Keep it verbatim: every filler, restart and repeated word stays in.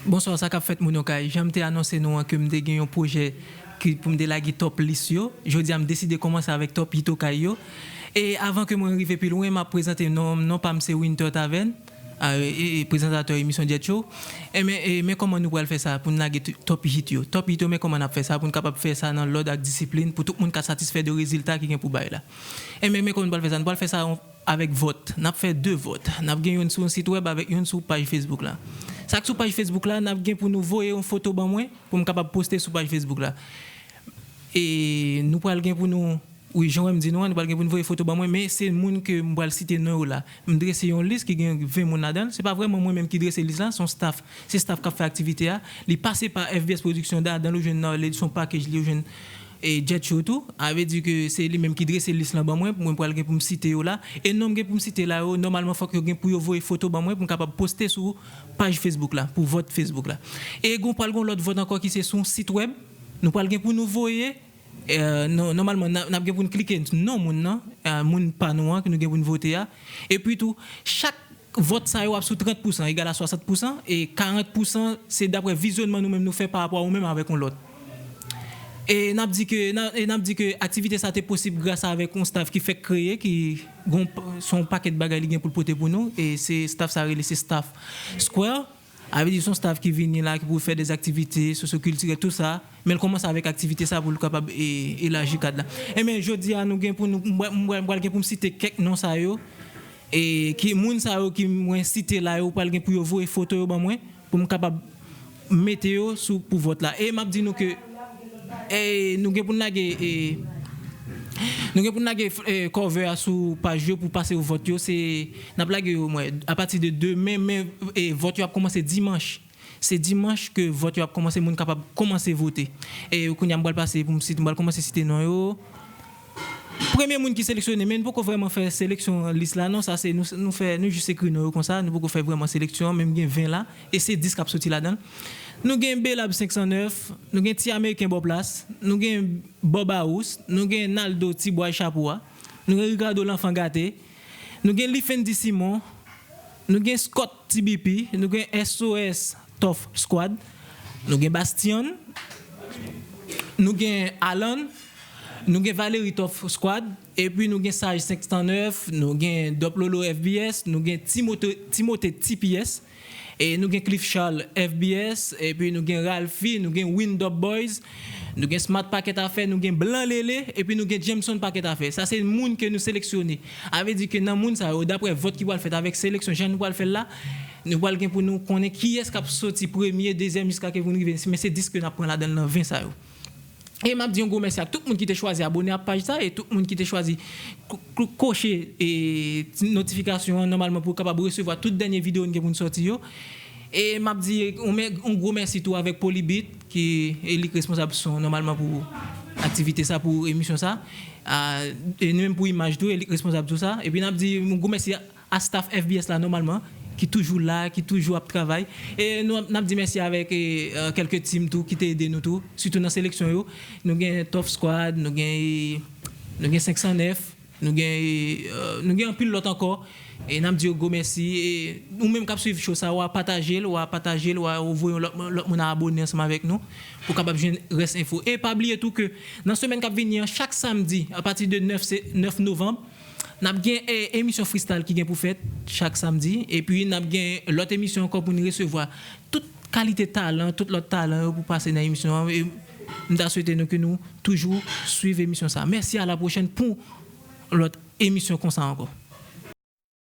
Bonswa, sa k ap fèt moun Okay? Jan m te anonse nou an ke m te gen yon pwojè ki pou m te lage top list yo, jodi a m deside kòmanse avèk top hit Okay yo. E avan ke mwen rive pi lwen, m ap prezante non m, non pa m se Winter Taverne, a, e, e, prezantatè emisyon Jet Show. E men, e men kòman nou pral fè sa pou n lage t-, top hit yo. Top hit yo, men kòman n ap fè sa pou n kapab fè sa nan lòd ak disiplin pou tout moun ka satisfè de rezilta ki gen pou bay la. E men, men kòman nou pral fè sa? Nou pral fè sa avèk vòt. N ap fè de vòt. N ap gen youn sou yon sit wèb avèk youn sou paj Facebook la. Sa k sou paj Facebook la, n ap gen pou nou voye yon foto ban mwen pou m kapab poste sou paj Facebook la. E nou pral gen pou nou, wi, jan w wè m di nou an, nou pral gen pou nou voye foto ban mwen, men se moun ke m pral site non yo la. M drese yon lis ki gen ven moun ladan l. Se pa vrèman mwen menm ki drese lis la, se yon staff. Se staff k ap fè aktivite a. Li pase pa F B S Production, ladan l ou jwenn nan, li se yon package, li ou jwenn e Jet Show tou, a vle di ke se li menm ki drese lis lan ban mwen, mwen pral gen pou m site yo la. E non m gen pou m site la yo, nòmalman fòk yo gen pou yo voye foto ban mwen pou m kapab poste sou paj Facebook la, pou vòt Facebook la. E gon pral gon lòt vòt ankò ki se sou yon sit wèb. Nou pral gen pou nou voye, e, nò-, nòmalman, n a-, n ap gen pou n klike non moun nan, e, moun pa nou an, ke nou gen pou n vote a. Epi tou, chak vòt sa yo ap sou trant pousan, egal a swasant pousan, e karant pousan se daprè vizyònman nou menm nou fè pa rapò a ou menm avèk yon lòt. E n ap di ke, n a-, e n ap di ke aktivite sa te posib gras avèk yon staff ki fèk kreye, ki gon, se yon pakèt bagay li gen pou l pote pou nou, e se staff sa rele, se staff Square. A vle di se yon staff ki vini la, ki pou fè de aktivite sosyokiltirèl, tou sa, men l kòmanse avèk aktivite sa pou l kapab e, elaji kad la. E men jodi a, nou gen pou nou, m pral, m pral, m pral gen pou m site kèk non sa yo, e ki moun sa yo ki mwen site la yo, pral gen pou yo voye foto yo ban mwen, pou m kapab mete yo sou, pou vòt la. E m ap di nou ke, e nou gen pou n lage, e nou gen pou n lage, e, cover a sou paj yo pou pase yo vòt yo. Se, n ap lage yo, mwen, apati de demen, men, e, vòt yo ap kòmanse dimanch. Se dimanch ke vòt yo ap kòmanse, moun kapab kòmanse vote. E kounye a m pral pase pou m site, m pral kòmanse site non yo. Premye moun ki seleksyone, men n poko vrèman fè seleksyon lis la non, sa se nou, nou fè, nou jis ekri non yo konsa, nou poko fè vrèman seleksyon, men m gen ven la, e se dis k ap soti ladan l. Nou gen Belab senk san nèf, nou gen Ti Ameriken Bò Plas, nou gen Bòb House, nou gen Naldo Ti Bway Chapo a, nou gen Ricardo Lanfan Gate, nou gen Lifendy Simon, nou gen Scott T B P, nou gen S O S Tough Squad, nou gen Bastyon, nou gen Alan, nou gen Valery Tough Squad, epi nou gen Saj senk san nèf, nou gen Dop Lolo F B S, nou gen Timote, Timote T P S, e nou gen Cliff Charles F B S, epi nou gen Ralphie, nou gen Win Dop Boys, nou gen Smart Pakèt Afè, nou gen Blan Lele, epi nou gen Jameson Pakèt Afè. Sa se moun ke nou seleksyone. A vle di ke nan moun sa yo, daprè vòt ki pral fèt avèk seleksyon jan nou pral fè l la, nou pral gen pou nou konnen kiyès k ap soti premye, dezyèm, jiska ke pou n rive, men se dis ke n ap pran ladan l nan ven sa yo. E m ap di yon gwo mèsi ak tout moun ki te chwazi abone ak paj sa e tout moun ki te chwazi ko-, ko-, koche e ti notifikasyon an nòmalman pou w kapab resevwa tout dènye videyo n gen pou n sòti yo. E m ap di yon mè-, yon gwo mèsi tou avèk Polybit ki e li k responsab son nòmalman pou aktivite sa, pou emisyon sa. A, e ni menm pou imaj tou, e li k responsab tou sa. Epi n ap di yon gwo mèsi a staff F B S la nòmalman, ki toujou la, ki toujou ap travay. E nou, n ap di mèsi avèk, e, e, kèlke team tou ki te ede nou tou, sitou nan seleksyon yo. Nou gen Tough Squad, nou gen, e, nou gen senk san nèf, nou gen, e, e, nou gen anpil lòt ankò. E n ap di yo gwo mèsi. E ou menm k ap swiv show sa, w a pataje l, w a pataje l, w a voye yon lòt, lòt moun a abone ansanm avèk nou pou kapab jwenn rès enfo. E pa bliye tou ke nan semèn k ap vini an, chak samdi, apati de nèf se-, nèf novanm, n ap gen, e, emisyon freestyle ki gen pou fèt chak samdi. Epi n ap gen lòt emisyon ankò pou n resevwa tout kalite talan, tout lòt talan yo pou pase nan emisyon an. E m ta swete nou ke nou toujou swiv emisyon sa. Mèsi, a la pwochèn pou lòt emisyon konsa ankò.